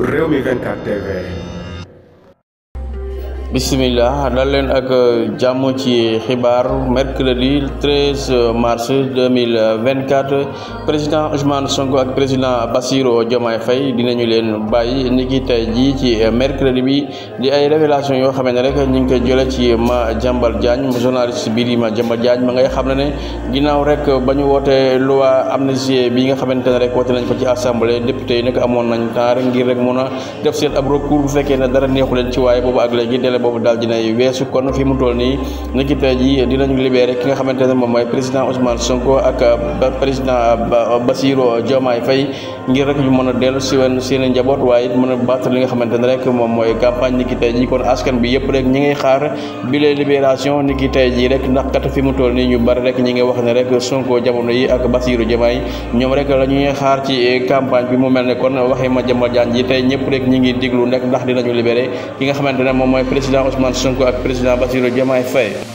Rewmi 24 TV. Bismillah dal leen ak jàmm ci xibaar mercredi 13 mars 2024 président Ousmane Sonko ak président Bassirou Diomaye Faye dinañu leen bàyyi niki tey jii ci mercredi bi di ay révélation yoo xam ne rek ñu ngi koy jële ci Madiambal Diagne journaliste bii di Madiambal Diagne ma ngay xam ne ginnaaw rek ba ñu wootee loi amnistie bi nga xamante ne rek woote nañ ko ci assemblée député yi nag amoon nañ temps rek ngir rek mun a def seen ab recours bu fekkee ne dara neexu leen ci waaye boobu ak léegi boobu daal dinay weesu kon fi mu toll nii niki tey ji dinañu libéré ki nga xamante ne moom mooy président Ousmane Sonko ak président Bassirou Diomaye Faye ngir rek ñu mën a dellu si wen seen njaboot waaye it mën a battal li nga xamante ne rek moom mooy campagne niki tey ji kon askan bi yëpp rek ñi ngay xaar bi les libération niki tey ji rek ndax kat fi mu toll nii ñu bari rek ñi ngay wax ne rek Sonko jamono yi ak Bassirou Diomaye ñoom rek la ñuy xaar ci campagne bi mu mel ne kon waxee Madiambal Diagne ji tey ñëpp rek ñi ngi diglu nekk ndax dinañu libéré ki nga xamante ne moom mooy président Ousmane Sonko ak président Bassirou Diomaye Faye